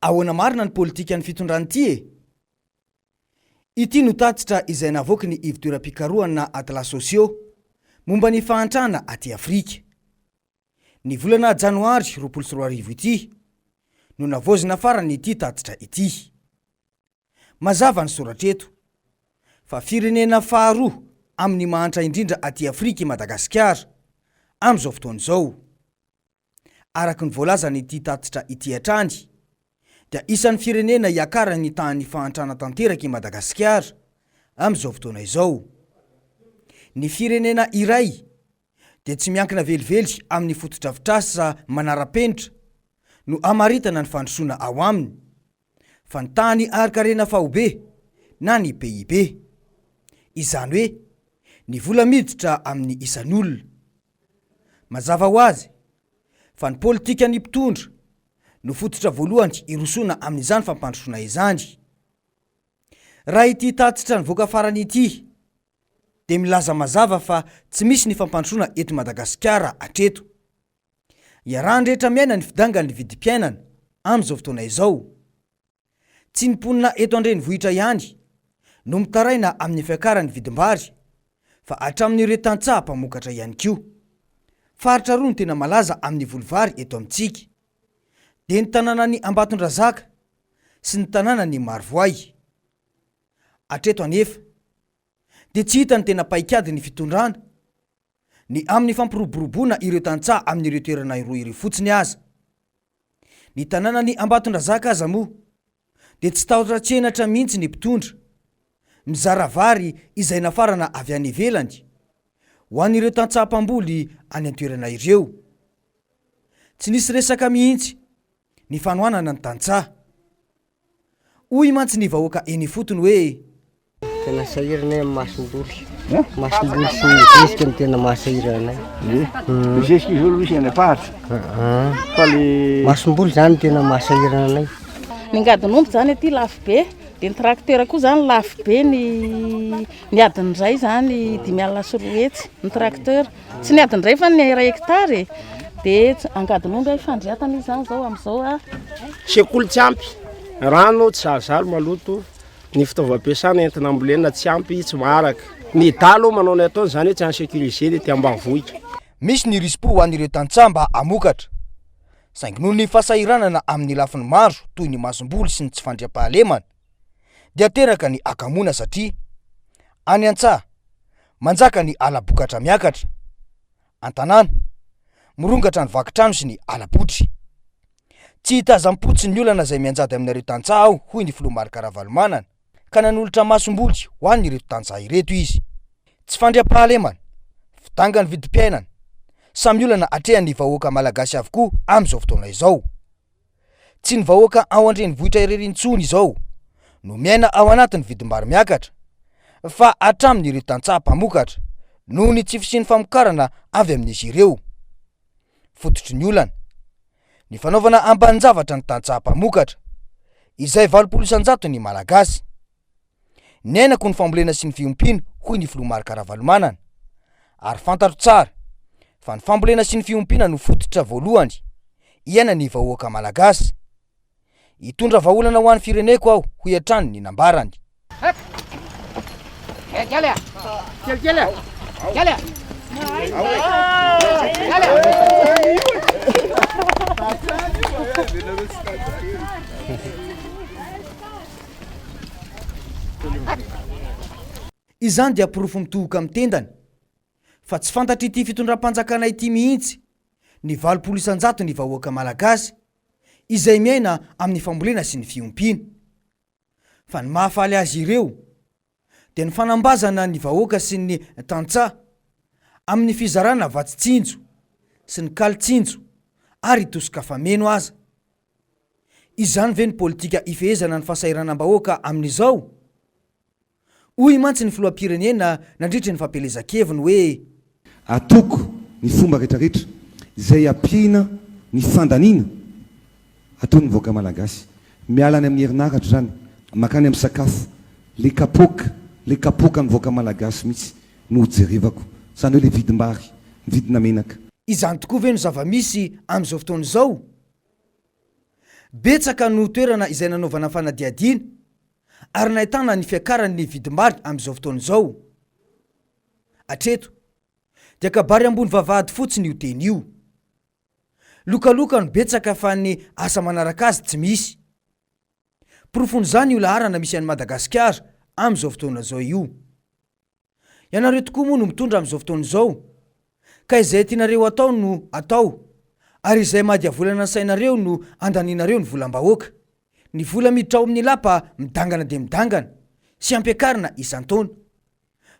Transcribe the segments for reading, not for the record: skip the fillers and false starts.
ahoana marina ny politikan'ny fitondrana ity e? Ity no tatitra izay navoaky ny ivontoeram-pikarohana Atlas Sociaux momba ny fahantrana aty Afrika. Ny volana janoary 2020 ity no navaozina farany ity tatitra ity. Mazava ny soratra eto fa firenena faharoa amin'ny mahantra indrindra aty Afrika i Madagasikara amin'izao fotoana izao. Araka ny voalazan'ity tatitra ity hatrany dia isan'ny firenena iakaran'ny tahan'ny fahantrana tanteraka i Madagasikara amin'izao fotoana izao. Ny firenena iray dia tsy miankina velively amin'ny fotodrafitrasa manara-penitra no amaritana ny fandrosoana ao aminy fa ny tany harin-karena faobe na ny PIB. Izany hoe ny vola miditra amin'ny isan'olona. Mazava ho azy fa ny politikan'ny mpitondra no fototra voalohany hirosoana amin'izany fampandrosoana izany. Raha ity tatitra nivoaka farany ity dia milaza mazava fa tsy misy ny fampandrosoana eto Madagasikara hatreto. Iarahan'ny rehetra miaina ny fidangan'ny vidim-piainana amin'izao fotoana izao. Tsy ny mponina eto an-drenivohitra ihany no mitaraina amin'ny fiakaran'ny vidim-bary fa hatramin'ireo tantsaha mpamokatra ihany koa. Faritra roa no tena malaza amin'ny voly vary eto amintsika, dia ny tanànan'i Ambatondrazaka sy ny tanànan'i Marovoay. Hatreto anefa dia tsy hita ny tena paikady ny fitondrana ny amin'ny fampiroboroboana ireo tantsaha amin'ireo toerana roa ireo fotsiny aza. Ny tanànan'i Ambatondrazaka aza moa dia tsy tahotra tsy henatra mihitsy ny mpitondra, mizara vary izay nafarana avy any ivelany ho an'ireo tantsaha mpamboly any an-toerana ireo. Tsy nisy resaka mihitsy ny fanohanana ny tantsaha. Hoy mantsy ny vahoaka eny ifotony hoe. Tena sahirana amin'ny masomboly. Masomboly sy ny zezika no tena mahasahirana anay. Ny zezika izao aloha misy any am-paritra. Fa le Masomboly zany no tena mahasahirana anay. Ny angadin'omby zany aty lafo be, dia ny tracteur koa zany lafo be ny ny adiny iray zany 250 ny tracteur. Tsy ny adiny iray fa ny iray hectare e. Dia angadin'omby a ifandriatana izy zany zao amin'izao a. Sekoly tsy ampy, rano tsy zarizary maloto, ny fitaovam-piasana entina ambolena tsy ampy, tsy maharaka. Ny dalo manao ny ataony izany hoe tsy en sécurisé ny ety ambanivohitra. Misy ny risi-po ho an'ireo tantsaha mba hamokatra, saingy noho ny fahasahiranana amin'ny lafiny maro toy ny masomboly sy ny tsy fandriampahalemana dia teraka ny hakamoana satria any an-tsaha manjaka ny hala-bokatra miakatra, an-tanàna mirongatra ny vaky trano sy ny hala-botry. Tsy hitazam-potsiny ny olana izay mianjady aminareo tantsaha aho, hoy ny filoha Marc Ravalomanana, ka nanolotra masomboly ho an'ireto tantsaha ireto izy. Tsy fandriampahalemana, fidangan'ny vidim-piainana, samy olana atrehan'ny vahoaka malagasy avokoa amin'izao fotoana izao. Tsy ny vahoaka ao an-drenivohitra irery intsony izao no miaina ao anatin'ny vidim-bary miakatra fa hatramin'ireo tantsaha mpamokatra noho ny tsy fisian'ny famokarana avy amin'izy ireo. Fototry ny olana, ny fanaovana ambanin-javatra ny tantsaha mpamokatra, izay 80% ny Malagasy. Niainako ny fambolena sy ny fiompiana, hoy ny filoha Marc Ravalomanana, ary fantatro tsara fa ny fambolena sy ny fiompiana no fototra voalohany iainan'ny vahoaka malagasy. Hitondra vahaolana ho an'ny fireneko aho, hoy hatrany ny nambarany. Izany dia porofo mitohoka amin'ny tendany fa tsy fantatr'ity fitondram-panjakana ity mihitsy ny 80% ny vahoaka malagasy izay miaina amin'ny fambolena sy ny fiompiana. Fa ny mahafaly azy ireo dia ny fanambazana ny vahoaka sy ny tantsaha amin'ny fizarana vatsy tsinjo sy ny kaly tsinjo ary tosika fameno aza. Izany ve ny politika ifehezana ny fahasahiranam-bahoaka amin'izao? Hoy mantsy ny filoham-pirenena nandritry ny fampielezan-keviny hoe. Ataoko ny fomba retraretra izay hampiana ny fandaniana ataon'ny vahoaka malagasy. Miala any amin'ny herinaratra izany, mankany amin'ny sakafo, le kapoaka, le kapoakan'ny vahoaka malagasy mihitsy no hojerevako. Izany hoe le vidim-bary, ny vidina menaka. Izany tokoa ve no zava-misy amin'izao fotoana izao? Betsaka no toerana izay nanaovana fanadihadiana ary nahitana ny fiakaran'ny vidim-bary amin'izao fotoana izao. Hatreto dia kabary ambony vavahady fotsiny io teny io. Lokaloka no betsaka fa ny asa manaraka azy tsy misy. Porofon'izany io laharana misy an'i Madagasikara amin'izao fotoana izao io. Ianareo tokoa moa no mitondra amin'izao fotoana izao ka izay tianareo atao no atao ary izay mahadiavolana ny sainareo no andanianareo ny volam-bahoaka. Ny vola miditra ao amin'ny lapa midangana dia midangana sy ampiakarina isan-taona.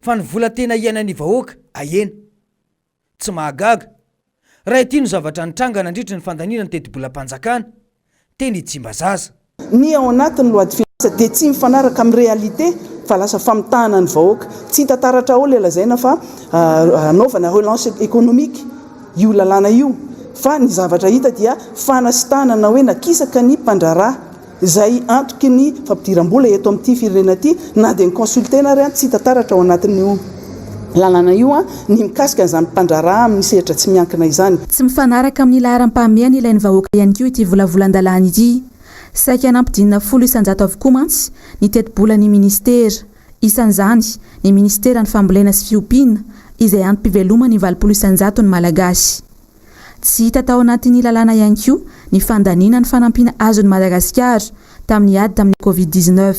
Fa ny vola tena iainan'ny vahoaka ahena. Tsy mahagaga raha ity no zavatra nitranga nandritry ny fandaniana ny tetibolam-panjakana teny Tsimbazaza. Ny ao anatin'ny loi de finance dia tsy mifanaraka amin'ny réalité fa lasa famitahana ny vahoaka. Tsy hita taratra ao ilay lazaina fa hanaovana relance économique io lalàna io fa ny zavatra hita dia fanasitahana na hoe nakisaka ny mpandraharaha. Izay antoky ny fampidiram-bola eto amin'ity firenena ity, na dia ny consulter-na ary tsy hita taratra ao anatin'io lalàna io ny mikasika an'izany mpandraharaha amin'ny sehatra tsy miankina izany. Tsy mifanaraka amin'ny laharam-pahamehana ilain'ny vahoaka ihany koa ity volavolan-dalàna ity. Saika nampidinina 10% avokoa mantsy ny tetibolan'ny minisitera. Isan'izany ny minisiteran'ny fambolena sy fiompiana, izay antom-piveloman'ny 80% ny Malagasy. Tsy hita tao anatin'ny lalàna ihany koa ny fandaniana ny fanampiana azon'i Madagasikara tamin'ny ady tamin'ny Covid 19.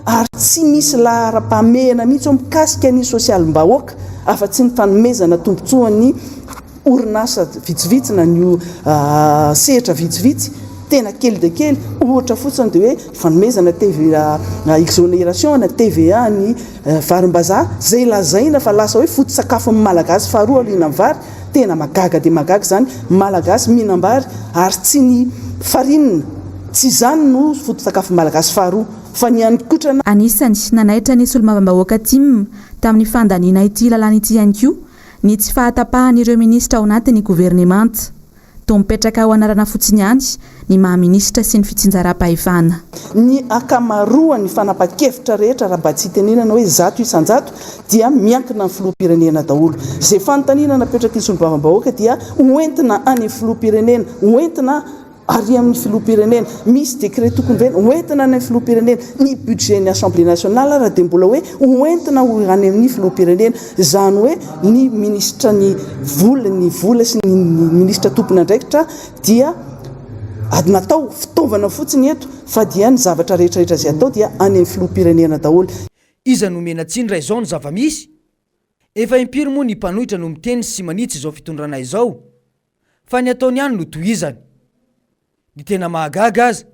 Ary tsy misy laharam-pahamehana mihitsy ao mikasika ny sosialim-bahoaka afa-tsy ny fanomezana tombontsoa ny orinasa vitsivitsy na ny sehatra vitsivitsy tena kely dia kely, ohatra fotsiny dia hoe fanomezana TVA exonération na TVA ny varim-bazaha izay lazaina fa lasa hoe foto-tsakafon'ny Malagasy faharoa aorian'ny vary. Tena magaga dia magaga izany, Malagasy mihinam-bary ary tsy ny farine, tsy izany no foto-tsakafon'ny Malagasy faharoa fa ny haninkotrana. Anisany nanaitra ny solombavambahoaka tim tamin'ny fandaniana ity lalàna ity ihany koa ny tsy fahatapahan'ireo minisitra ao anatin'ny governemanta. Toa mipetraka ho anarana fotsiny ihany ny maha minisitra sy ny fitsinjaram-pahefana. Ny ankamaroan'ny fanapahan-kevitra rehetra raha mba tsy hitenenana hoe 100% dia miankina amin'ny filoham-pirenena daholo. Izay fanontaniana napetraky ny solombavambahoaka dia ho entina any amin'ny filoham-pirenena, ho entina ary amin'ny filoham-pirenena. Misy décret tokony ve ho entina any amin'ny filoham-pirenena. Ny budget-n'ny Assemblée nationale ara dia mbola hoe ho entina ho any amin'ny filoham-pirenena. Izany hoe ny minisitra ny vola, ny vola sy ny minisitra tompon'andraikitra dia natao fitaovana fotsiny eto fa dia ny zavatra rehetra rehetra izay atao dia any amin'ny filoham-pirenena daholo. Iza no omena tsiny raha izao no zava-misy? Efa impiry moa ny mpanohitra no miteny sy manitsy izao fitondrana izao fa ny ataony ihany no tohizany. Ny tena mahagaga aza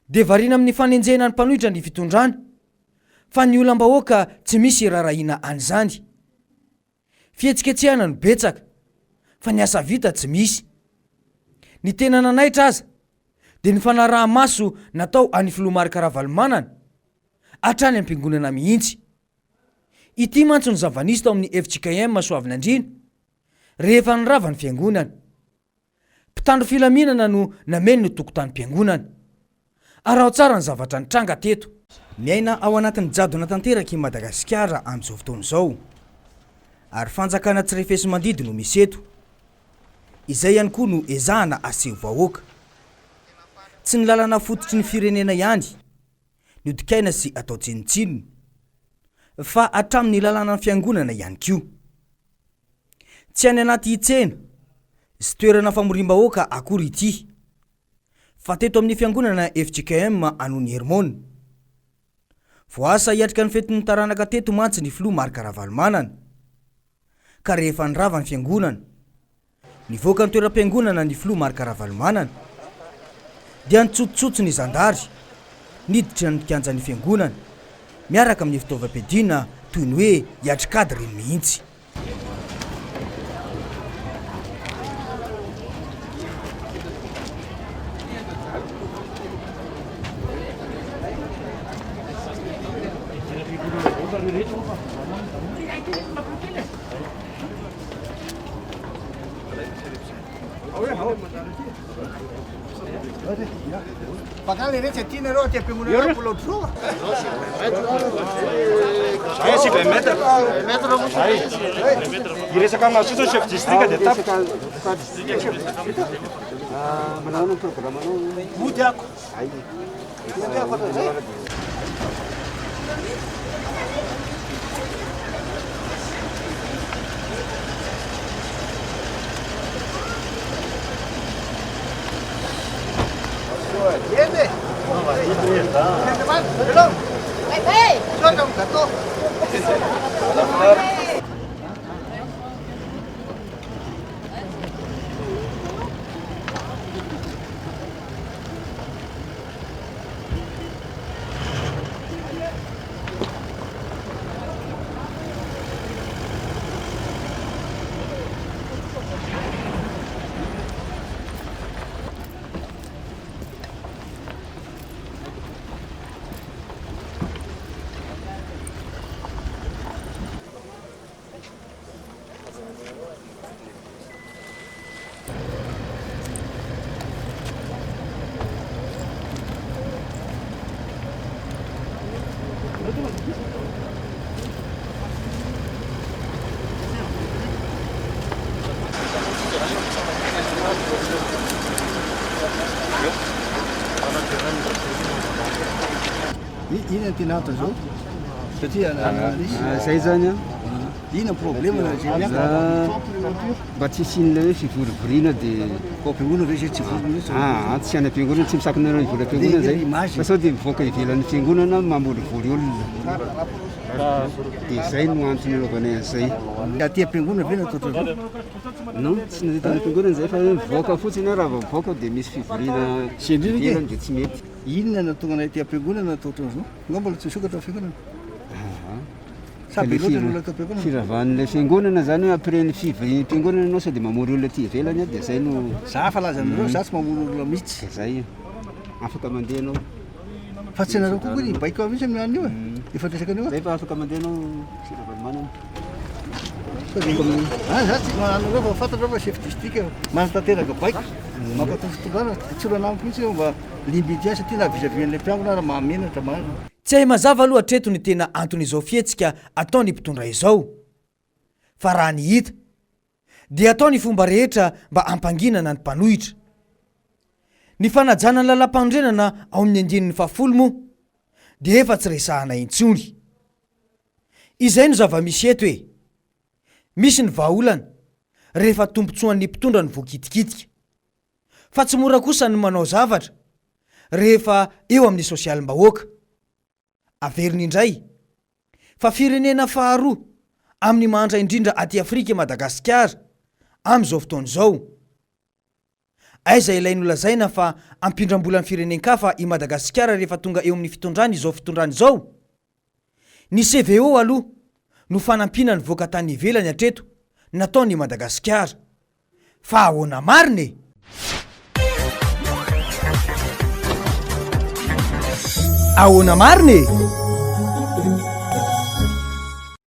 dia variana amin'ny fanenjehana ny mpanohitra ny fitondrana fa ny olam-bahoaka tsy misy iraharahiana an'izany. Fihetsiketsehana no betsaka fa ny asa vita tsy misy. Ny tena nanaitra aza dia ny fanaraha-maso natao an'i Filoha Marc Ravalomanana hatrany am-piangonana mihitsy. Ity mantsy no zava-nisy tao amin'ny fjkm Soavinandriana rehefa nirava ny fiangonana. Mpitandro filaminana no nameno ny tokotanim-piangonana. Araho tsara ny zavatra nitranga teto. Miaina ao anatin'ny jadona tanteraka i Madagasikara amin'izao fotoana izao. Ary fanjakana tsy refesi-mandidy no misy eto. Izay ihany koa no ezahana aseho vahoaka. Tsy ny lalana fototry ny firenena ihany no dikaina sy atao tsinontsinona, fa hatramin'ny lalanan'ny fiangonana ihany koa. Tsy any anaty tsena sy toerana famoriam-bahoaka akory ity, fa teto amin'ny fiangonana fjkm Anony Hermona. Voaasa hiatrika ny fetin'ny taranaka teto mantsy ny filoha Marc Ravalomanana, ka rehefa nirava ny fiangonana, Nivoaka ny toeram-piangonana ny filoha Marc Ravalomanana dia nitsotsotso ny zandary niditra ny kianjan'ny fiangonana miaraka amin'ny fitaovam-piadiana toy ny hoe hiatrik'ady ireny mihitsy. Manao ahoana ny programme-nao? Mody ako. Mody ako hatramin'izay. Inona no tena antony zao? Satria Zay zany an. Inona ny problème na zay miakatra? Mba tsy hisian'ilay hoe fivorivoriana dia. Ko am-piangonana ve zay tsy vory mihitsy? Ah, tsy any am-piangonana, tsy misakana anareo hivory am-piangonana zay. Fa sao dia mivoaka ivelan'ny fiangonana mamolivoly olona. Dia zay no antony anaovanay an'izay. Aty am-piangonana ve natao ohatran'izao? Non, tsy natao tany am-piangonana zay fa hoe mivoaka fotsiny aho, raha vao mivoaka dia misy fivoriana ivelany dia tsy mety. Inona no nahatonga anay aty am-piangonana natao ohatran'izao? Angamba mbola tsy misokatra ny fiangonana. Sa be loatra ny olona ato am-piangonana? Firavan'ilay fiangonana zany hoe après ny fivoriam-piangonana ianao sao dia mamory olona aty ivelany dia zay no. Za fa laza aminareo za tsy mamory olona mihitsy. Dia zay, afaka mandeha ianao. Fa tsy ianareo koa koa ny baiko ahy mihitsy amin'ny an'io e. Efa resaka an'io. Zay fa afaka mandeha ianao sy Ravalomanana. Ah, za tsy anareo fa fantatrao fa chef district manatanteraka baiko. Mankatò fitondrana, tsy olana amiko mihitsy io mba limite ahy satria na vis-à-vis an'ilay mpiangona ary mahamenatra marina. Tsy hay mazava aloha hatreto ny tena anton'izao fihetsika ataon'ny mpitondra izao. Fa raha ny hita, dia atao ny fomba rehetra mba hampanginana ny mpanohitra. Ny fanajana ny lalàmpanorenana ao amin'ny andininy fahafolo moa dia efa tsy resahana intsony. Izay no zava-misy eto e! Misy ny vahaolana rehefa tombontsoan'ny mpitondra no voakitikitika. Fa tsy mora kosa ny manao zavatra rehefa eo amin'ny sosialim-bahoaka. Averiny indray fa firenena faharoa amin'ny mahantra indrindra aty Afrika i Madagasikara amin'izao fotoana izao. Aiza ilay nolazaina fa ampindram-bola ny firenen-kafa i Madagasikara rehefa tonga eo amin'ny fitondrany izao fitondrany izao? Ny CVO aloha no fanampiana nivoaka tany ivelany hatreto nataon'i Madagasikara. Fa ahoana marina e? Ahoana marina e?